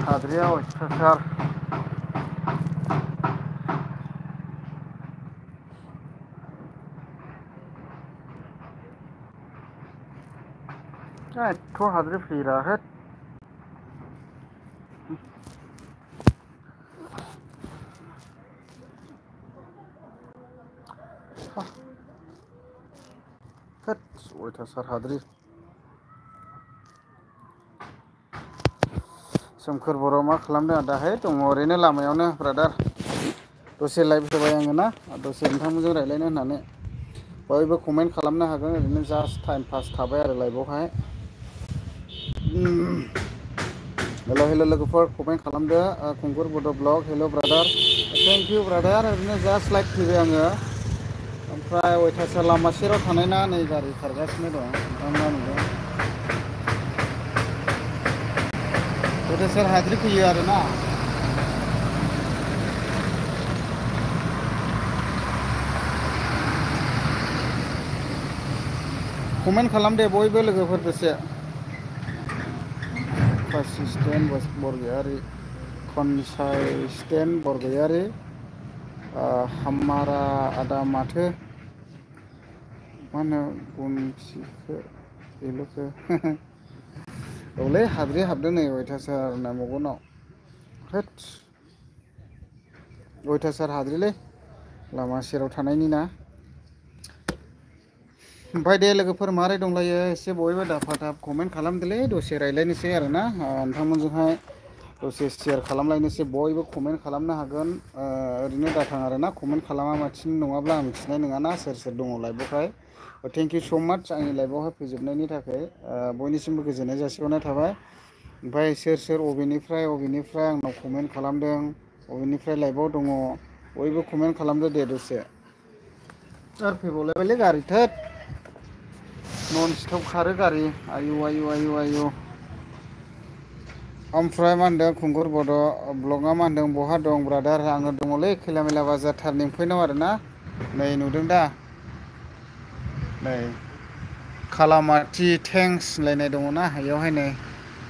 Adria ötüyor. Evet, çok hadri firahat. Evet, ötüyor hadri. Somkor बर' मा खालामदों दाहाय दङ ओरैनो लामायावनो ब्रादार दसे लाइभ होबाय आङो ना दसे नोंथांमोनजों रायलायनो होननानै बयबो कमेन्ट खालामनो हागोन ओरैनो जास्ट टाइम पास थाबाय आरो लाइभआवहाय हेल' हेल' लोगोफोर कमेन्ट खालामदो खुंगुर बड' blog hello' brother thank you brother ओरैनो जास्ट लाइभ फैबाय आङो ओमफ्राय अयथासार लामा सेराव थानाय ना नै गारि खारगासिनो दं नोंथांमोना नुदों अयथासार हाद्रि फैयो आरोना कमेन्ट खालाम दे बयबो लोगोफोर दसे कनसिस्टेन्ट बरगयारि कनसाइस्टेन्ट बरगयारि हामारा आदा माथो मा होनो गनसिखो बेल'खो औलै हाद्रि हाबदों नै अयथासार ना मगनाव होद अयथासार हाद्रिलै लामा सेराव थानायनि ना ओमफ्राय दे लोगोफोर मारै दंलायो एसे बयबो दाफा दाफ कमेन्ट खालामदोलै दसे रायलायनोसै आरोना नोंथांमोनजोंहाय दसे शेयार खालामलायनोसै बयबो कमेन्ट खालामनो हागोन ओरैनो दाथां आरोना कमेन्ट खालामा माथिं नङाब्ला आं मिथिनाय नङाना सोर सोर दङ लाइभआवहाय थेंक इउ स' माच आंनि लाइभआवहाय फैजोबनायनि थाखाय बयनिसिमबो गोजोननाय जासिहरनाय थाबाय ओमफ्राय सोर सोर अबेनिफ्राय आंनाव कमेन्ट खालामदों अबेनिफ्राय लाइभआव दङ बयबो कमेन्ट खालामदो दे दसे आरो फैबावलायबायलै गारि थोद नन स्टप खारो गारि आयु आयु आयु आयु ओमफ्राय मा होनदों खुंगुर बड' ब्लगआ मा होनदों बहा दं ब्रादार आङो दङलै खैला मैला बाजार टार्निं पइन्टआव आरोना नै नुदों दा नै खालामाथि थेंक्स होनलायनाय दङना बेयावहाय नै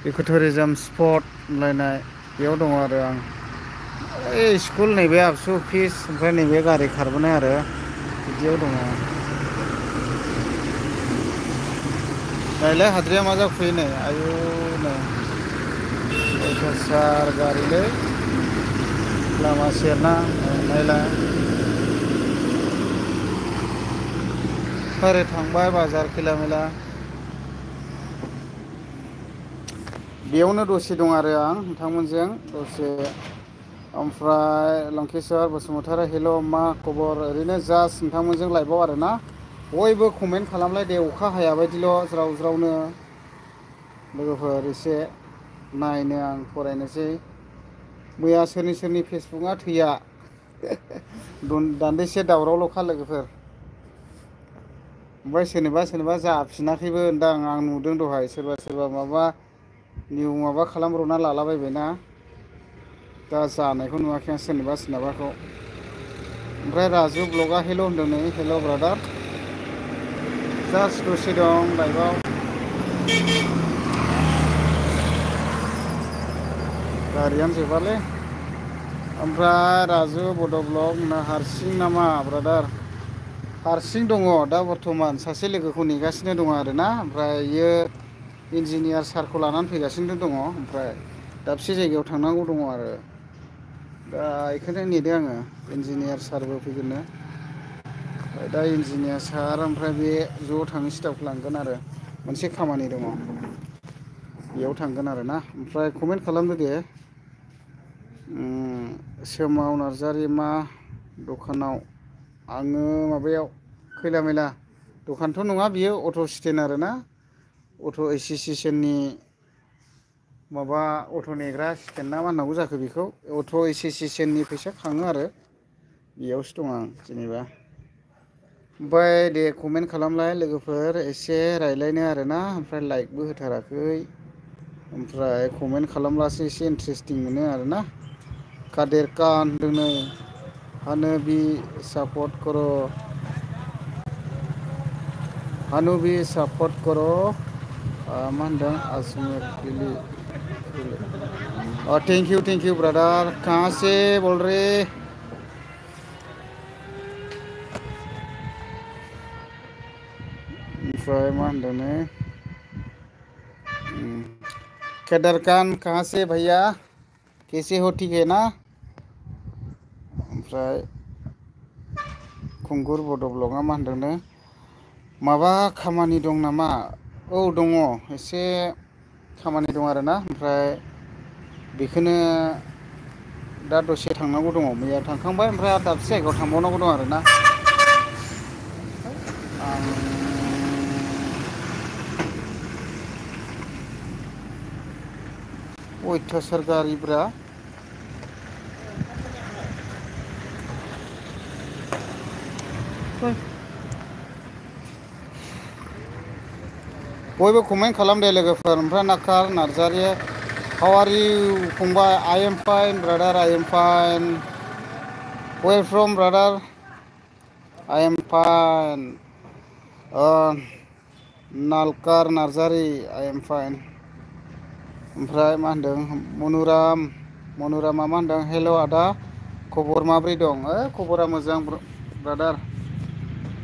इक' टुरिजम स्पट होनलायनाय बेयाव दङ आरो आं ओइ स्कुल नैबे आबसु अफिस ओमफ्राय नैबे गारि खारबोनाय आरो बिदियाव दङ नायलाय हाद्रिया मा जाखुयो नै आयु नै अयथासार गारिलै लामा सेरना नायलाय ओरै थांबाय बाजार खैला मैला बेयावनो दसे दं आरो आं नोंथांमोनजों दसे ओमफ्राय लंकेश्वर बसुमतारी हेल' मा खबर ओरैनो जास्ट नोंथांमोनजों लाइभआव आरोना बयबो कमेन्ट खालामलाय दे अखा हाया बायदिल' ज्राव ज्रावनो लोगोफोर एसे नायनो आं फरायनोसै मैया सोरनि फेसबुकआ थैया दान्दिसे दावरावल'खा लोगोफोर ओमफ्राय सोरनिबा जाफिनाखैबो होनदां आं नुदों दहाय सोरबा माबा निउ माबा खालामब्रबना लालाबायबायना दा जानायखौ नुवाखै आं सोरनिबाखौ ओमफ्राय राजु ब्लगआ हेल' होनदों नै हेल' ब्रादार जास्ट दसे दं लाइभआव गारियानो जोबालै ओमफ्राय राजु बड' ब्लग ना हारसिं नामा ब्रादार हारसिं दङ दा बर्थमान सासे लोगोखौ नेगासिनो दङ आरोना ओमफ्राय इयो इन्जिनियार सारखौ लानानै फैगासिनो दङ ओमफ्राय दाबसे जायगायाव थांनांगौ दङ आरो दा बेखौनो नेदों आङो इन्जिनियार सारबो फैगोननो दा इन्जिनियार सार ओमफ्राय बे ज' थांनो स्टाफखौ लांगोन आरो मोनसे खामानि दङ बेयाव थांगोन आरोना ओमफ्राय कमेन्ट खालामदो दे सोमाव नार्जारि मा दखानाव आङो माबायाव खैला मैला दखानथ' नङा बियो अट' स्टेन्ड आरोना अट' एस'सियेसननि माबा अट' नेग्रा स्टेन्ड ना मा होननांगौ जाखो बेखौ अट' एस'सियेसननि फैसा खाङो आरो बेयावसो दं आं जेनेबा ओमफ्राय दे कमेन्ट खालामलाय लोगोफोर एसे रायलायनो आरोना ओमफ्राय लाइकबो होथाराखै ओमफ्राय कमेन्ट खालामब्लासो एसे इन्ट्रेस्टिं मोनो आरोना। कादेर कान होनदों नै हानोबि सापर्ट कर' हानुबि सापर्ट कर' मा होनदों Ajmer Delhi thank you brother कहाँ से बोल रहे ओमफ्राय मा होनदोंनो केदार खान कहाँ से भैया कैसे हो ठीक है ना ओमफ्राय खुंगुर बड' ब्लगआ मा होनदोंनो माबा खामानि दं नामा औ दङ एसे खामानि दं आरोना ओमफ्राय बेखौनो दा दसे थांनांगौ दङ मैया थांखांबाय ओमफ्राय आरो दाबसे जायगायाव थांबावनांगौ दं आरोना अयथासार गारिब्रा बयबो कमेन्ट खालाम दे लोगोफोर ओमफ्राय Nakar Narzary how are you फंबाय I am fine brother I am fine where from brother I am fine Nalkar Narzary I am fine ओमफ्राय मा होनदों मनुरामा मा होनदों हेल' आदा खबर माब्रै दं खबरा मोजां ब्रादार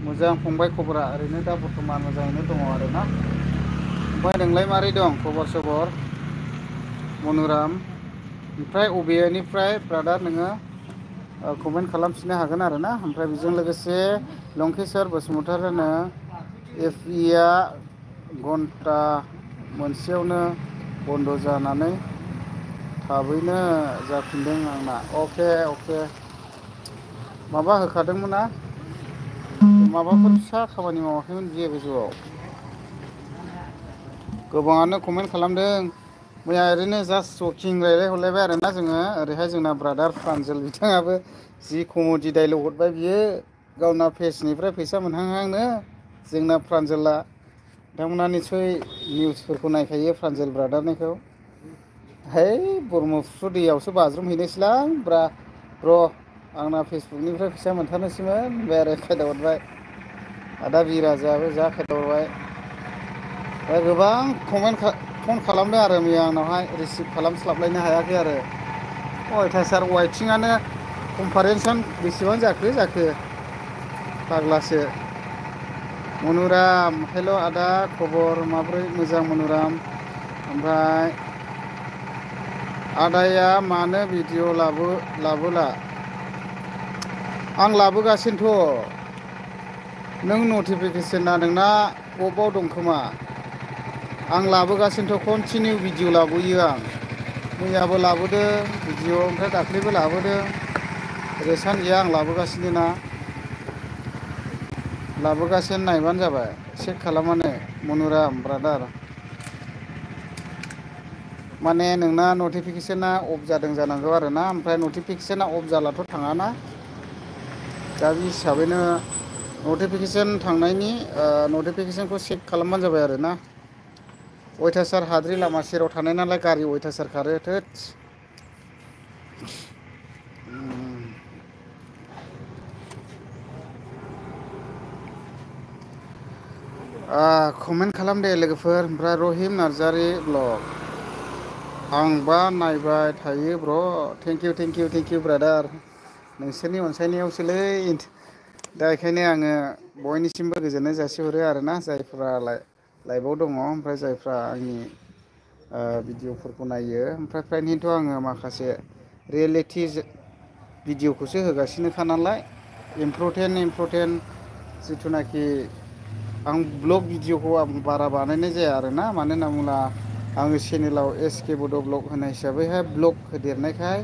मोजां फंबाय खबरा ओरैनो दा बर्थमान मोजाङैनो दङ आरोना ओमफ्राय नोंलाय मारै दं खबर सबर मनुराम ओमफ्राय अबेनिफ्राय ब्रादार नोङो कमेन्ट खालामफिननो हागोन आरोना ओमफ्राय बेजों लोगोसे लंकेश्वर बसुमतारिनो एफ इ आ घन्टा मोनसेयावनो बन्द' जानानै थाबैनो जाफिनदों आंना अके माबा होखादोंमोन ना माबाफोर फिसा खामानि मावाखैमोन बियो गोजौआव गोबाङानो कमेन्ट खालामदों मैया ओरैनो जास्ट जकिं रायलायहरलायबाय आरोना जोङो ओरैहाय जोंना ब्रादार प्रान्जल बिथाङाबो जि कमेडि डाइलग हरबाय बियो गावना पेजनिफ्राय फैसा मोनहांहांनो जोंना प्रान्जला बिथांमोना निस्सय निउसफोरखौ नायखायो प्रान्जल ब्रादारनिखौ है ब्रह्मपुत्र दैयावसो बाज्रुमहैनोसैलां ब्र' आंना फेसबुकनिफ्राय फैसा मोनथारनोसैमोन होनबाय आरो खायदाहरबाय आदा बिराजाबो जा खायदाहरबाय दा गोबां फन खालामदों आरो मैया आंनावहाय रिसिभ खालामस्लाबलायनो हायाखै आरो अयथासार वाइथिंआनो कनफारेन्सआनो बेसेबां जाखो फाग्लासो मनुराम हेल' आदा खबर माब्रै मोजां मनुराम ओमफ्राय आदाया मानो भिडिअ लाबोला आं लाबोगासिनोथ' नों नटिफिकेसना नोंना अफआव दं खोमा आं लाबोगासिनोथ' कन्टिनिउ भिडिअ लाबोयो आं मैयाबो लाबोदों भिडिअ ओमफ्राय दाख्लैबो लाबोदों रेसान गैया आं लाबोगासिनो ना लाबोगासिनो नायबानो जाबाय चेक खालामानो मनुराम ब्रादार माने नोंना नटिफिकेसना अफ जादों जानांगौ आरोना ओमफ्राय नटिफिकेसना अफ जालाथ' थाङाना दा बे हिसाबैनो नटिफिकेसन थांनायनि नटिफिकेसनखौ चेक खालामबानो जाबाय आरोना अयथासार हाद्रि लामा सेराव थानाय नालाय गारि अयथासार खारो थोद कमेन्ट खालाम दे लोगोफोर ओमफ्राय रहिम नार्जारि ब्लग आंबा नायबाय थायो ब्र' थेंक इउ ब्रादार नोंसोरनि अनसायनायावसोलै दा बेखायनो आङो बयनिसिमबो गोजोननाय जासिहरो आरोना जायफ्रा लाइभआव दङ ओमफ्राय जायफ्रा आंनि भिडिअफोरखौ नायो ओमफ्राय फ्रायनिथ' आङो माखासे रियेलिटि भिडिअखौसो होगासिनोखा नालाय इम्परटेन्ट जिथुनाखि आं ब्लग भिडिअखौ आं बारा बानायनाय जाया आरोना मानो होनना बुङोब्ला आङो चेनेलाव एसके बड' ब्लग होनाय हिसाबैहाय ब्लग होदेरनायखाय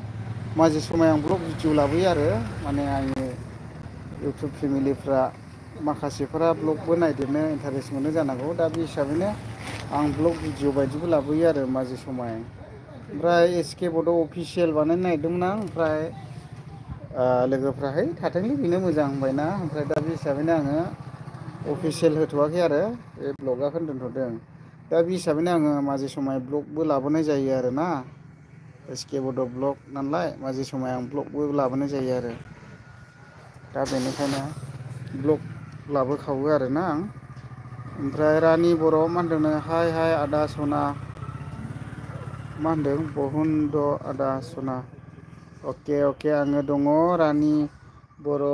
माजे समाय आं ब्लग भिडिअ लाबोयो आरो माने आंनि इउटुब फेमिलिफ्रा माखासेफोरा ब्लगबो नायदेरनो इन्टारेस्ट मोनो जानांगौ दा बे हिसाबैनो आं ब्लग भिडिअ बायदिबो लाबोयो आरो माजे समाय ओमफ्राय एसके बड' अफिसियेल बानायनो नागिरदोंमोन आं ओमफ्राय लोगोफ्राहाय थाथोंलै बेनो मोजां होनबायना ओमफ्राय दा बे हिसाबैनो आङो अफिसियेल होथ'वाखै आरो बे ब्लगाखौनो दोनथ'दों दा बे हिसाबैनो आङो माजे समाय ब्लगबो लाबोनाय जायो आरोना एसके बड' ब्लग नालाय माजे समाय आं ब्लगबो लाबोनाय जायो आरो दा बेनिखायनो ब्लग लाबोखावो आरोना आं ओमफ्राय रानि बर' मा होनदोंनो हाय हाय आदा सना मा होनदों बहुनद आदा सना अके अके आङो दङ रानि बर'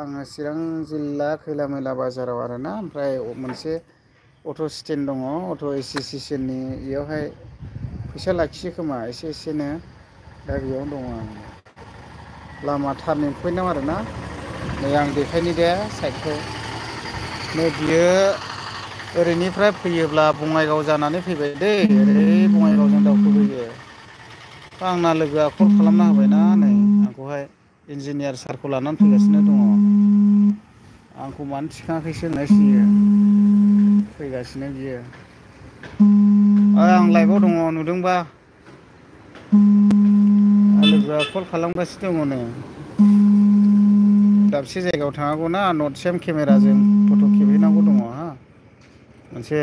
आङो चिरां जिल्ला खैला मैला बाजाराव आरोना ओमफ्राय मोनसे अट' स्टेन्ड दङ अट' एस'सियेसननि इयावहाय फैसा लाखियो खोमा एसे एसेनो दा बेयावनो दङ आं लामा टारनिं पइन्टआव आरोना नै आं देखायनि दे साइडखौ नै बियो ओरैनिफ्राय फैयोब्ला बङाइगाव जानानै फैबाय दै ओरै बङाइगावजों दावखोबोयो आंना लोगोआ कल खालामना होबायना नै आंखौहाय इन्जिनियार सारखौ लानानै फैगासिनो दङ आंखौ मानो थिखाङाखैसो होनना सोंयो फैगासिनो बियो आं लाइभआव दङ नुदोंबा लोगोआ कल खालामगासिनो दङ नो दाबसे जायगायाव थांनांगौना नट सेम केमेराजों फट' खेबहैनांगौ दङ हा मोनसे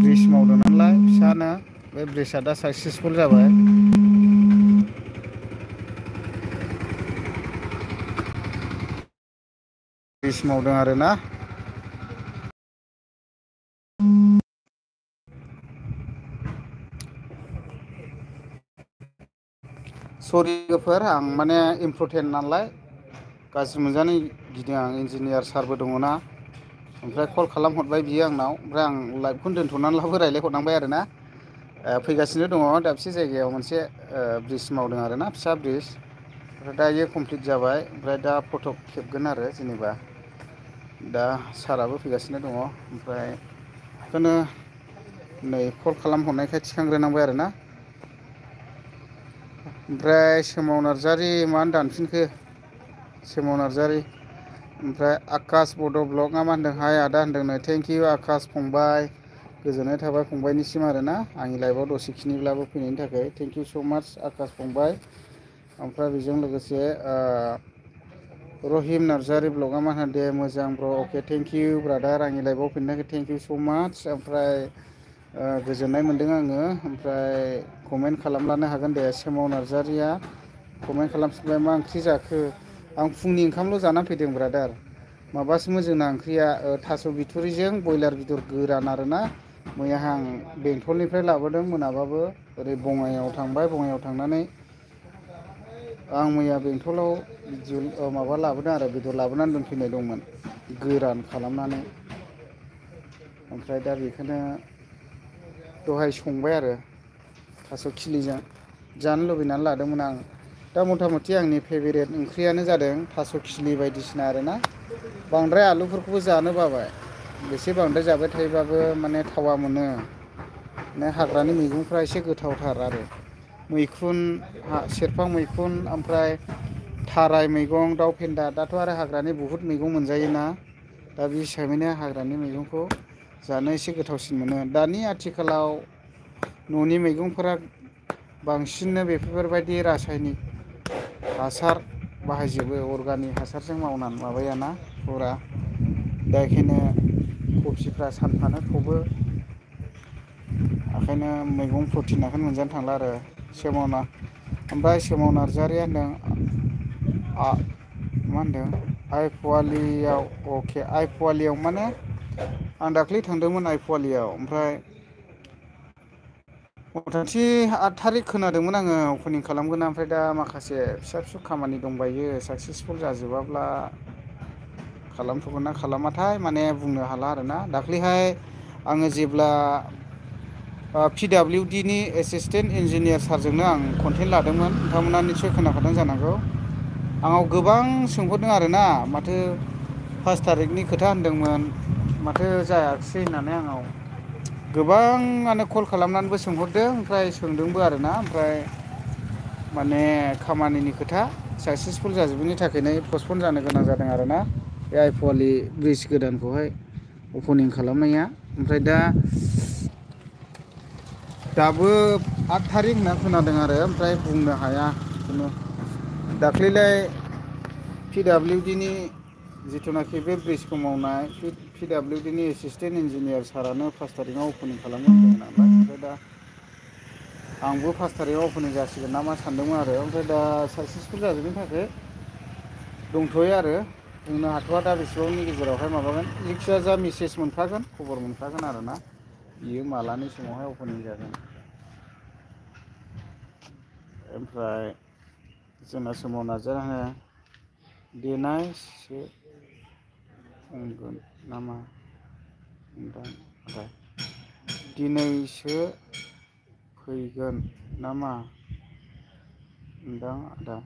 ब्रिज मावदों नालाय फिसानो बे ब्रिजआ दा साक्सेसफुल जाबाय ब्रिज मावदों आरोना सरि लोगोफोर आं माने इम्परटेन्ट नालाय गाज्रि मोनजानो गिदों आं इन्जिनियार सारबो दङना ओमफ्राय कल खालामहरबाय बियो आंनाव ओमफ्राय आं लाइभखौनो दोन्थ'नानैब्लाबो रायज्लायहरनांबाय आरोना फैगासिनो दङ दाबसे जायगायाव मोनसे ब्रिज मावदों आरोना फिसा ब्रिज ओमफ्राय दा इयो कमप्लिट जाबाय ओमफ्राय दा फट' खेबगोन आरो जेनेबा दा साराबो फैगासिनो दङ ओमफ्राय बेखौनो नै कल खालामहरनायखाय थिखांग्रोनांबाय आरोना ओमफ्राय सोमाव नार्जारि मानो दानफिनखो सोमाव नार्जारि ओमफ्राय आकास बड' ब्लगआ मा होनदों हाय आदा होनदोंनो थेंक इउ आकास फंबाय गोजोननाय थाबाय फंबायनिसिम आरोना आंनि लाइफआव दसेखिनिब्लाबो फैनायनि थाखाय थेंक इउ स' माच आकास फंबाय ओमफ्राय बेजों लोगोसे रहिम नार्जारि ब्लगआ मा होनो दे मोजां ब्र' अके थेंक इउ ब्रादार आंनि लाइफआव फैनायनि थाखाय थेंक इउ स' माच ओमफ्राय गोजोननाय मोनदों आङो ओमफ्राय कमेन्ट खालामलानो हागोन दे सोमाव नार्जारिया कमेन्ट खालामफिनबाय मा ओंख्रि जाखो आं फुंनि ओंखामल' जानानै फैदों ब्रादार माबासोमोन जोंना ओंख्रिया थास' बिथुरिजों बयलार बेदर गोरान आरोना मैयाहाय आं बेंटलनिफ्राय लाबोदों मोनाबाबो ओरै बङाइआव थांबाय बङाइआव थांनानै आं मैया बेंटलाव माबा लाबोदों आरो बेदर लाबोनानै दोनफैनाय दंमोन गोरान खालामनानै ओमफ्राय दा बेखौनो दहाय संबाय आरो थास' खिलिजों जानो लुबैनानै लादोंमोन आं दा मथा मथि आंनि फेभरेट ओंख्रियानो जादों थास' खिलि बायदिसिना आरोना बांद्राय आलुफोरखौबो जानो बाबाय बेसे बांद्राय जाबाय थायोबाबो माने थावा मोनो माने हाग्रानि मैगंफ्रा एसे गोथावथार आरो मैखुन सेरफां मैखुन ओमफ्राय थाराय मैगं दाउ फेन्दा दाथ' आरो हाग्रानि बहुद मैगं मोनजायोना दा बे हिसाबैनो हाग्रानि मैगंखौ जानो एसे गोथावसिन मोनो दानि आथिखालाव न'नि मैगंफोरा बांसिननो बेफोरबायदि रासायनिक हासार बाहायजोबो अर्गानिक हासारजों मावनानै माबायाना फुरा दा बेखायनो कबिफ्रा सानफानो थबो ओंखायनो मैगं प्रटिनाखौनो मोनजानो थांला आरो ओमफ्राय सोमाव नार्जारिया होनदों मा होनदों आइ पवालियाव अके आइ पवालियाव माने आं दाख्लै थांदोंमोन आइ पवालियाव ओमफ्राय मथामथि 8 थारिख खोनादोंमोन आङो अपेनिं खालामगोन ओमफ्राय दा माखासे फिसा फिसौ खामानि दंबायो साक्सेसफुल जाजोबाब्ला खालामथ'गोन ना खालामाथाय माने बुंनो हाला आरोना दाख्लैहाय आङो जेब्ला PWD नि एसिसटेन्ट इन्जिनियार सारजोंनो आं कन्टेक्ट लादोंमोन नोंथांमोना निस्सय खोनाखादों जानांगौ आंनाव गोबां सोंहरदों आरोना माथो 1 थारिखनि खोथा होनदोंमोन माथो जायाखिसै होननानै आंनाव गोबाङानो कल खालामनानैबो सोंहरदों ओमफ्राय सोंदोंबो आरोना ओमफ्राय माने खामानिनि खोथा साक्सेसफुल जाजोबैनि थाखायनो पस्टपन जानो गोनां जादों आरोना बे आइ पवालि ब्रिज गोदानखौहाय अपेनिं खालामनाया ओमफ्राय दाबो 8 थारिख होनना खोनादों आरो ओमफ्राय बुंनो हाया खुनु दाख्लैलाय PWD नि जिथुनाखि बे ब्रिजखौ मावनाय PWD नि एसिसटेन्ट इन्जिनियार सारानो 5 तारिखआव अपेनिं खालामगोन होनदों नालाय ओमफ्राय दा आंबो 5 तारिखआव अपेनिं जासिगोन नामा सानदोंमोन आरो ओमफ्राय दा साक्सेसफुल जाजोबनायनि थाखाय दंथ'यो आरो बुंनो हाथ'वा दा बेसेबांनि गेजेरावहाय माबागोन जिखिजाया जा मेसेज मोनखागोन खबर मोनखागोन आरोना बियो मालानि समावहाय अपेनिं जागोन। ओमफ्राय जोंना सोमाव नारजारानो देनायसो बुंगोन नामा दिनैसो फैगोन नामा आदा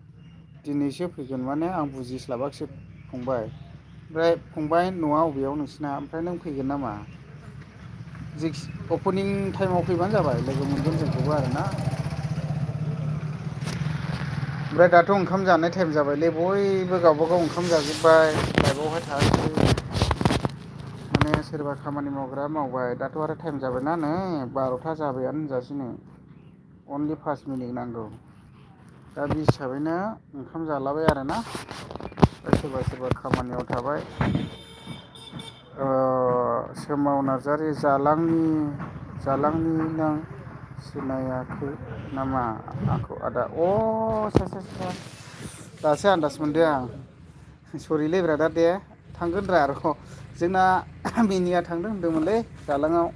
दिनैसो फैगोन माने आं बुजिस्लाबाखिसै फंबाय ओमफ्राय फंबाय न'आ अबेयाव नोंसिना ओमफ्राय नों फैगोन नामा अपेनिं टाइमाव फैबानो जाबाय लोगो मोनगोन जोंखौबो आरोना। ओमफ्राय दाथ' ओंखाम जानाय टाइम जाबायलै बयबो गावबागाव ओंखाम जाजोब्बाय लाइभआवहाय थायासै माने सोरबा खामानि मावग्रा मावबाय दाथ' आरो टाइम जाबायना नै 12था जाबायानो होनजासै नो अनलि 5 मिनिट नांगौ दा बे हिसाबैनो ओंखाम जालाबाय आरोना सोरबा सोरबा खामानियाव थाबाय सोमाव नार्जारि जालांनि नों सिनायाखै नामा आंखौ आदा सा दासो आन्दाज मोनदों आं सरिलै ब्रादार दे थांगोन रा र' जोंना मिनिया थांदों होनदोंमोनलै दालाङाव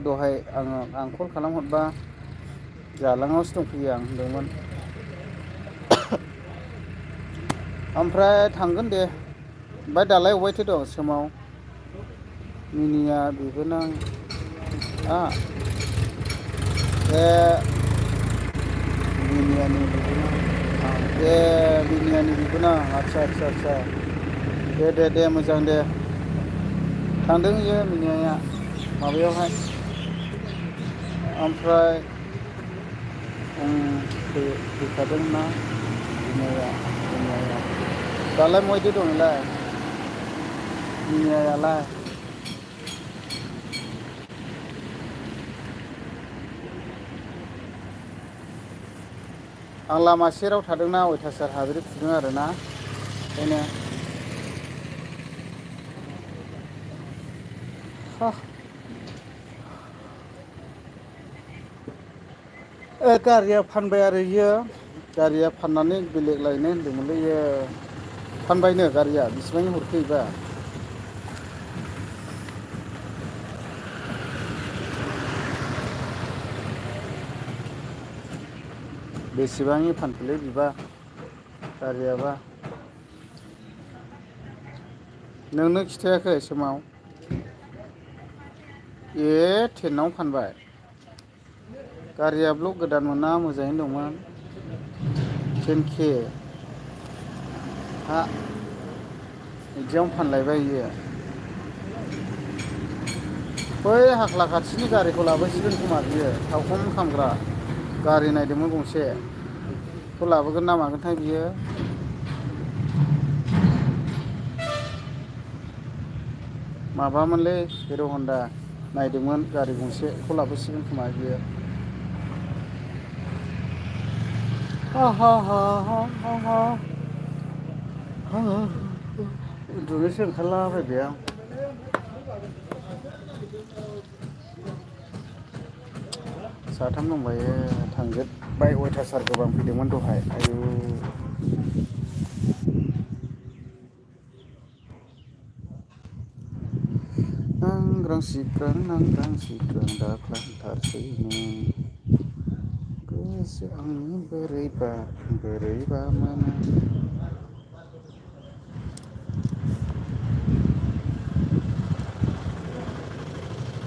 दहाय आं कल खालामहरबा जालाङावसो दंफैयो आं होनदोंमोन ओमफ्राय थांगोन दे ओमफ्राय दालाय अबायथो दं सोमाव मिनिया बिबोनां ए बिनियानि बिबोनां आदसा दे मोजां दे थांदों इयो मिनियाया माबायावहाय ओमफ्राय फैखादोंना बिनियाया दालाय बहायथो दं इलाय मिनियायालाय आं लामा सेराव थादोंना अयथासार हाद्रि खुदों आरोना ओंखायनो गारिया फानबाय आरो इयो गारिया फाननानै बेलेग लायनो होनदोंमोनलै इयो फानबायनो गारिया बेसेबांनि हरखो इबा बेसेबांनि फानखोलै बिबा गारियाबा नोंनो खिथायाखै सोमाव ए 10 आव फानबाय गारिया ब्लक गोदान मोनना मोजाङैनो दंमोन 10K हा बिदियावनो फानलायबाय इयो बै हाख्ला खाथिनि गारिखौ लाबोसिगोन खोमा बियो थाव खम खामग्रा गारि नायदोंमोन गंसे बेखौ लाबोगोन ना मागोनथाय बियो माबामोनलै हिर' हन्दा नायदोंमोन गारि गंसेखौ लाबोसिगोन खोमा बियो उन्दुनोसो ओंखारलाबायबाय आं साथाम दंबायो थांजोब्बाय अयथासार गोबां फैदोंमोन दहाय आयु नांग्रां सिग्रां दाख्लांथारसैनो गोसो आंनि बोरैबा मोनो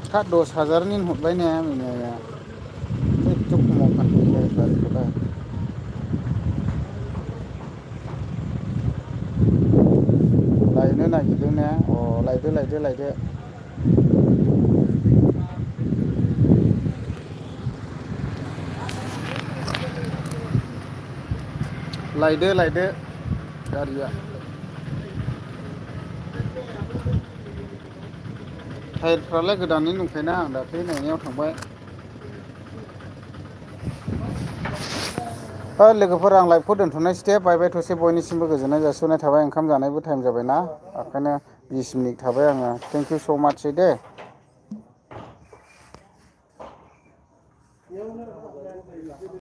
था 10,000नि हरबाय ने मिनियाया एथ' खमाव फानफैबाय गारिखौलाय लायनो नागिरदों ने लायदो गारिया टायारफ्रालाय गोदानैनो दंखायोना आं दाख्लै नायनायाव थांबाय लोगोफोर आं लाइभखौ दोनथ'नायसै दे बाय बाय थसे बयनिसिमबो गोजोननाय जासिहरनाय थाबाय ओंखाम जानायबो टाइम जाबायना ओंखायनो 20 मिनिट थाबाय आङो थेंक इउ स' माच दे